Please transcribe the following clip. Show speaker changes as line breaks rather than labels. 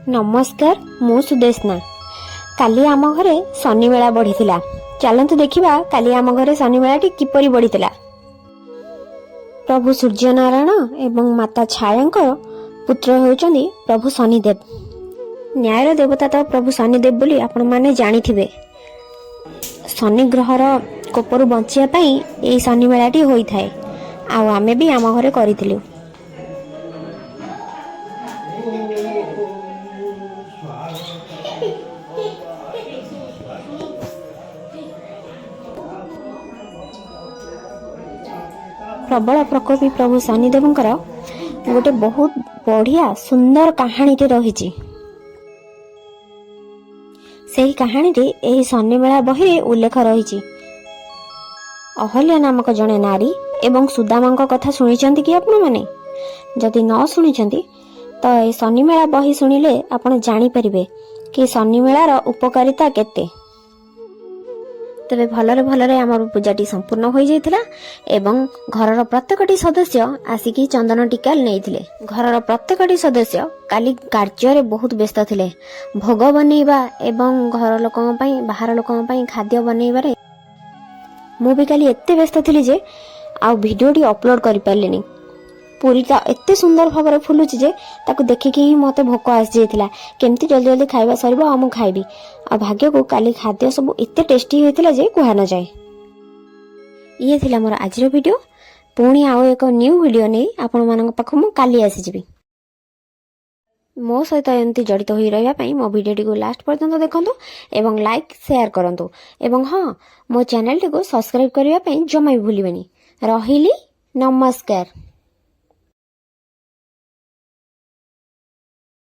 ନମସ୍କାର, ମୁଁ ସୁଦେଶନା। କାଲି ଆମ ଘରେ ଶନି ମେଳା ବଢ଼ିଥିଲା। ଚାଲନ୍ତୁ ଦେଖିବା, କାଲି ଆମ ଘରେ ଶନି ମେଳାଟି କିପରି ବଢ଼ିଥିଲା। ପ୍ରଭୁ ସୂର୍ଯ୍ୟନାରାୟଣ ଏବଂ ମାତା ଛାୟାଙ୍କ ପୁତ୍ର ହେଉଛନ୍ତି ପ୍ରଭୁ ଶନିଦେବ। ନ୍ୟାୟର ଦେବତା ତ ପ୍ରଭୁ ଶନିଦେବ ବୋଲି ଆପଣମାନେ ଜାଣିଥିବେ। ଶନି ଗ୍ରହର କୋପରୁ ବଞ୍ଚିବା ପାଇଁ ଏହି ଶନି ମେଳାଟି ହୋଇଥାଏ ଆଉ ଆମେ ବି ଆମ ଘରେ କରିଥିଲୁ। ପ୍ରବଳ ପ୍ରକୋପୀ ପ୍ରଭୁ ଶନିଦେବଙ୍କର ଗୋଟେ ବହୁତ ବଢ଼ିଆ ସୁନ୍ଦର କାହାଣୀଟେ ରହିଛି। ସେହି କାହାଣୀଟି ଏହି ଶନିମେଳା ବହିରେ ଉଲ୍ଲେଖ ରହିଛି। ଅହଲ୍ୟା ନାମକ ଜଣେ ନାରୀ ଏବଂ ସୁଦାମାଙ୍କ କଥା ଶୁଣିଛନ୍ତି କି ଆପଣମାନେ? ଯଦି ନ ଶୁଣିଛନ୍ତି ତ ଏ ଶନିମେଳା ବହି ଶୁଣିଲେ ଆପଣ ଜାଣିପାରିବେ କି ଶନିମେଳାର ଉପକାରିତା କେତେ। ତେବେ ଭଲରେ ଭଲରେ ଆମର ପୂଜାଟି ସମ୍ପୂର୍ଣ୍ଣ ହୋଇଯାଇଥିଲା ଏବଂ ଘରର ପ୍ରତ୍ୟେକଟି ସଦସ୍ୟ ଆସିକି ଚନ୍ଦନ ଟୀକା ନେଇଥିଲେ। ଘରର ପ୍ରତ୍ୟେକଟି ସଦସ୍ୟ କାଲି କାର୍ଯ୍ୟରେ ବହୁତ ବ୍ୟସ୍ତ ଥିଲେ। ଭୋଗ ବନେଇବା ଏବଂ ଘର ଲୋକଙ୍କ ପାଇଁ, ବାହାର ଲୋକଙ୍କ ପାଇଁ ଖାଦ୍ୟ ବନେଇବାରେ ମୁଁ ବି କାଲି ଏତେ ବ୍ୟସ୍ତ ଥିଲି ଯେ ଆଉ ଭିଡ଼ିଓଟି ଅପଲୋଡ଼ କରିପାରିଲିନି। ପୁରୀଟା ଏତେ ସୁନ୍ଦର ଭାବରେ ଫୁଲୁଛି ଯେ ତାକୁ ଦେଖିକି ହିଁ ମୋତେ ଭୋକ ଆସିଯାଇଥିଲା। କେମିତି ଜଲ୍ଦି ଜଲ୍ଦି ଖାଇବା ସରିବ ଆଉ ମୁଁ ଖାଇବି। ଆଉ ଭାଗ୍ୟକୁ କାଲି ଖାଦ୍ୟ ସବୁ ଏତେ ଟେଷ୍ଟି ହେଇଥିଲା ଯେ କୁହା ନଯାଏ। ଇଏ ଥିଲା ମୋର ଆଜିର ଭିଡ଼ିଓ। ପୁଣି ଆଉ ଏକ ନ୍ୟୁ ଭିଡ଼ିଓ ନେଇ ଆପଣମାନଙ୍କ ପାଖକୁ ମୁଁ କାଲି ଆସିଯିବି। ମୋ ସହିତ ଏମିତି ଜଡ଼ିତ ହୋଇ ରହିବା ପାଇଁ ମୋ ଭିଡ଼ିଓଟିକୁ ଲାଷ୍ଟ ପର୍ଯ୍ୟନ୍ତ ଦେଖନ୍ତୁ ଏବଂ ଲାଇକ୍, ସେୟାର କରନ୍ତୁ ଏବଂ ହଁ, ମୋ ଚ୍ୟାନେଲଟିକୁ ସବସ୍କ୍ରାଇବ୍ କରିବା ପାଇଁ ଜମା ବି ଭୁଲିବେନି। ରହିଲି, ନମସ୍କାର।